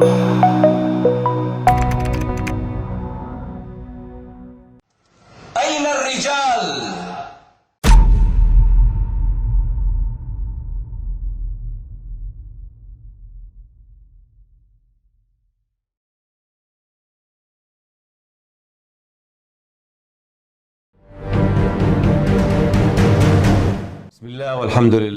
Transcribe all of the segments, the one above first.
أين الرجال؟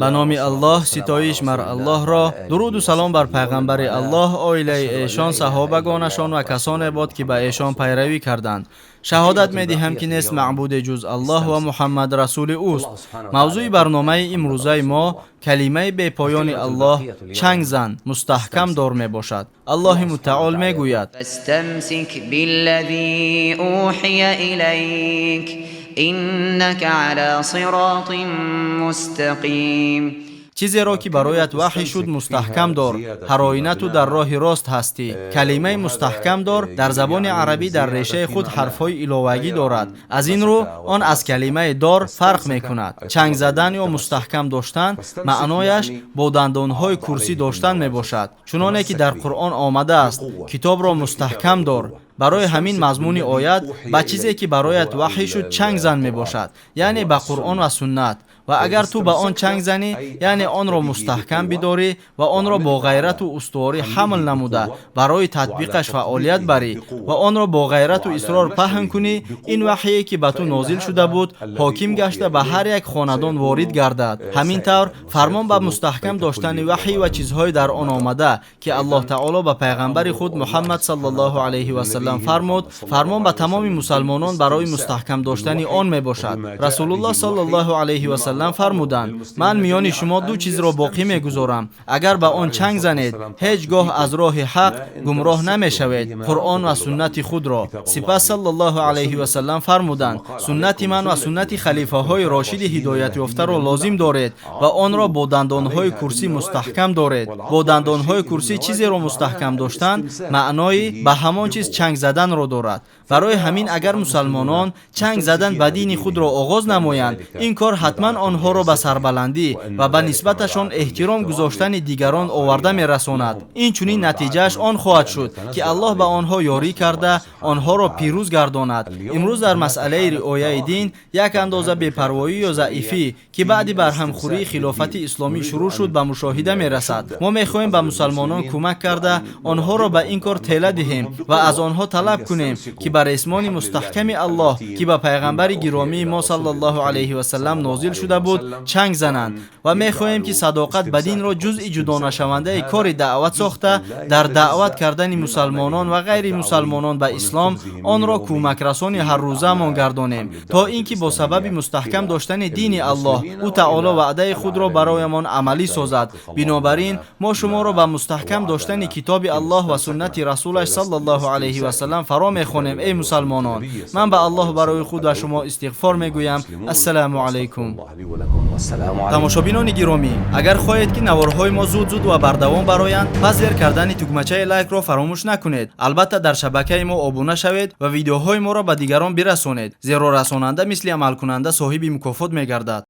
Ба номи Аллоҳ, ситоиш мар Аллоҳро, дуруду салом бар пайғамбари Аллоҳ, оилаи эшон, саҳобагонашон ва касоне бод, ки ба эшон пайравӣ карданд. Шаҳодат медиҳам, ки нест маъбуде ҷуз Аллоҳ ва Муҳаммад расули ӯст. Мавзӯи барномаи имрӯзаи мо калимаи бепоёни Аллоҳ чанг зан, мустаҳкам дор мебошад. Аллоҳи мутаол мегӯяд: فاستمسك بالذي أوحي إليك إنك على صراط مستقيم. Чизеро, ки бароят ваҳй шуд, мустаҳкам дор, ҳар оина ту дар роҳи рост ҳастӣ. Калимаи мустаҳкам дор дар забони арабӣ дар решаи худ ҳарфҳои иловагӣ дорад. Аз ин рӯ он аз калимаи дор фарқ мекунад. Чанг задан ё мустаҳкам доштан маънояш бо дандонҳои курсӣ доштан мебошад, чуноне ки дар Қуръон омадааст: китобро мустаҳкам дор. Барои ҳамин мазмуни оят ба чизе, ки бароят ваҳй шуд, чанг зан мебошад, яъне ба Қуръон ва суннат. Ва агар ту ба он чанг занӣ, яъне онро мустаҳкам бидорӣ ва онро бо ғайрату устуворӣ ҳамл намуда, барои татбиқаш фаъолият барӣ ва онро бо ғайрату исрор паҳн кунӣ, ин ваҳйе, ки ба ту нозил шуда буд, ҳоким гашта ба ҳар як хонадон ворид гардад. Ҳамин тавр фармон ба мустаҳкам доштани ваҳй ва чизҳои дар он омада, ки Аллоҳ таоло ба пайғамбари худ Муҳаммад саллаллоҳу алайҳи васаллам фармуд, фармон ба тамоми мусалмонон барои мустаҳкам доштани он мебошад. Расулуллоҳ саллаллоҳу алайҳи васаллам фармуданд: ман миёни шумо ду чизро боқӣ мегузорам, агар ба он чанг занед, ҳеҷ гоҳ аз роҳи ҳақ гумроҳ намешавед: Қуръон ва суннати худро. Сипас саллаллоҳу алайҳи васаллам фармуданд: суннати ман ва суннати халифаҳои рошиди ҳидоятёфтаро лозим доред ва онро бо дандонҳои курсӣ мустаҳкам доред. Бо дандонҳои курсӣ чизеро мустаҳкам доштан маънои ба ҳамон чиз чанг заданро дорад. Барои ҳамин агар мусалмонон чанг задан ба дини худро оғоз намоянд, ин кор ҳатман онҳоро ба сарбаландӣ ва ба нисбаташон эҳтиром гузоштани дигарон оварда мерасонад. Инчунин натиҷааш он хоҳад шуд, ки Аллоҳ ба онҳо ёрӣ карда, онҳоро пирӯз гардонад. Имрӯз дар масъалаи риояи дин як андоза бепарвоӣ ё заифӣ, ки баъди барҳамхӯрии хилофати исломӣ шурӯъ шуд, ба мушоҳида мерасад. Мо мехоҳем ба мусалмонон кӯмак карда, онҳоро ба ин кор тела диҳем ва аз онҳо талаб кунем, ки ба ресмони мустаҳками Аллоҳ, ки ба пайғамбари гиромии мо саллаллоҳу алайҳи васаллам нозил шуда буд, чанг зананд. Ва мехоҳем, ки садоқат ба динро ҷузъи ҷудонашавандаи кори даъват сохта, дар даъват кардани мусалмонон ва ғайри мусалмонон ба ислом онро кӯмакрасони ҳаррӯзаамон гардонем, то ин ки бо сабаби мустаҳкам доштани дини Аллоҳ ӯ таоло ваъдаи худро бароямон амалӣ созад. Бинобар ин мо шуморо ба мустаҳкам доштани китоби Аллоҳ ва суннати расулаш саллаллоҳу алайҳи васаллам фаро мехонем. Эй мусалмонон, ман ба Аллоҳ барои худ ва шумо истиғфор мегӯям. Ассалому алайкум. Тамошобинони гиромӣ, агар хоҳед, ки наворҳои мо зуд-зуд ва бардавом бароянд, пас зер кардани тугмачаи лайкро фаромӯш накунед. Албатта, дар шабакаи мо обуна шавед ва видеоҳои моро ба дигарон бирасонед, зеро расонанда мисли амалкунанда соҳиби мукофот мегардад.